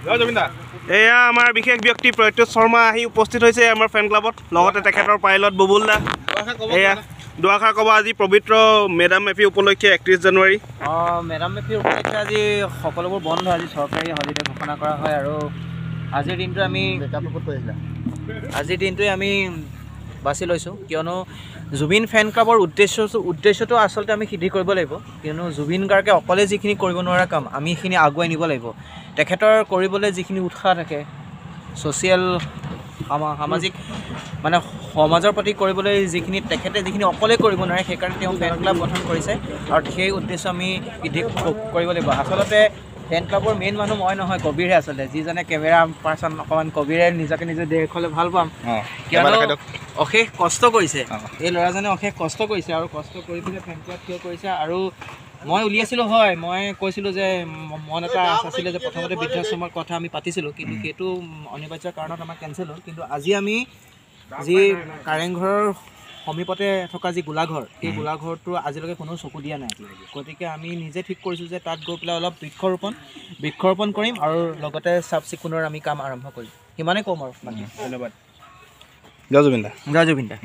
এয়া আমাৰ বিশেষ ব্যক্তি প্ৰত্যুত শৰ্মা আহি উপস্থিত হৈছে আমাৰ ফেন ক্লাবত, লগতে তেখেতৰ পাইলট বুবুল দা। এয়া দুআষাৰ ক'ব আজি পবিত্ৰ মেডাম মেফি উপলক্ষে 31 জানুৱাৰী। মেডাম মেফি উপলক্ষে আজি সকলোবোৰ বন্ধ, আজি চৰকাৰী হলিডে ঘোষণা কৰা হয়। আৰু আজিৰ দিনটো আমি বাছি লৈছোঁ, কিয়নো জুবিন ফেন ক্লাবৰ উদ্দেশ্যটো আচলতে আমি সিদ্ধি কৰিব লাগিব। কিয়নো জুবিন গাৰ্গে অকলে যিখিনি কৰিব নোৱাৰা কাম আমি সেইখিনি আগুৱাই নিব লাগিব। তেখেতৰ কৰিবলৈ যিখিনি উৎসাহ থাকে, ছ'চিয়েল সামাজিক মানে সমাজৰ প্ৰতি কৰিবলৈ যিখিনি তেখেতে যিখিনি অকলে কৰিব নোৱাৰে, সেইকাৰণে তেওঁ ফেন ক্লাব গঠন কৰিছে আৰু সেই উদ্দেশ্য আমি সিদ্ধি কৰিব লাগিব। আচলতে ফেন ক্লাবৰ মেইন মানুহ মই নহয়, কবিৰহে আচলতে, যিজনে কেমেৰা পাৰ্চন অকণমান কবিৰে নিজকে নিজে দেখুৱালে ভাল পাম, কিয়নো অশেষ কষ্ট কৰিছে এই ল'ৰাজনে, অশেষ কষ্ট কৰিছে আৰু কষ্ট কৰি পেলাই ফেন ক্লাব থিয় কৰিছে। আৰু মই উলিয়াইছিলোঁ, হয় মই কৈছিলোঁ যে মন এটা আছিলে যে প্ৰথমতে বৃদ্ধাশ্ৰমৰ কথা আমি পাতিছিলোঁ, কিন্তু সেইটো অনিবাৰ্য কাৰণত আমাৰ কেঞ্চেল হ'ল। কিন্তু আজি আমি যি কাৰেংঘৰৰ সমীপতে থকা যি গোলাঘৰ, সেই গোলাঘৰটো আজিলৈকে কোনো চকু দিয়া নাই। গতিকে আমি নিজে ঠিক কৰিছোঁ যে তাত গৈ পেলাই অলপ বৃক্ষৰোপণ কৰিম আৰু লগতে চাফ চিকুণৰ আমি কাম আৰম্ভ কৰিম। সিমানেই ক'ম আৰু বাকী। ধন্যবাদ। জয় জুবিন দা। জয় জুবিন দা।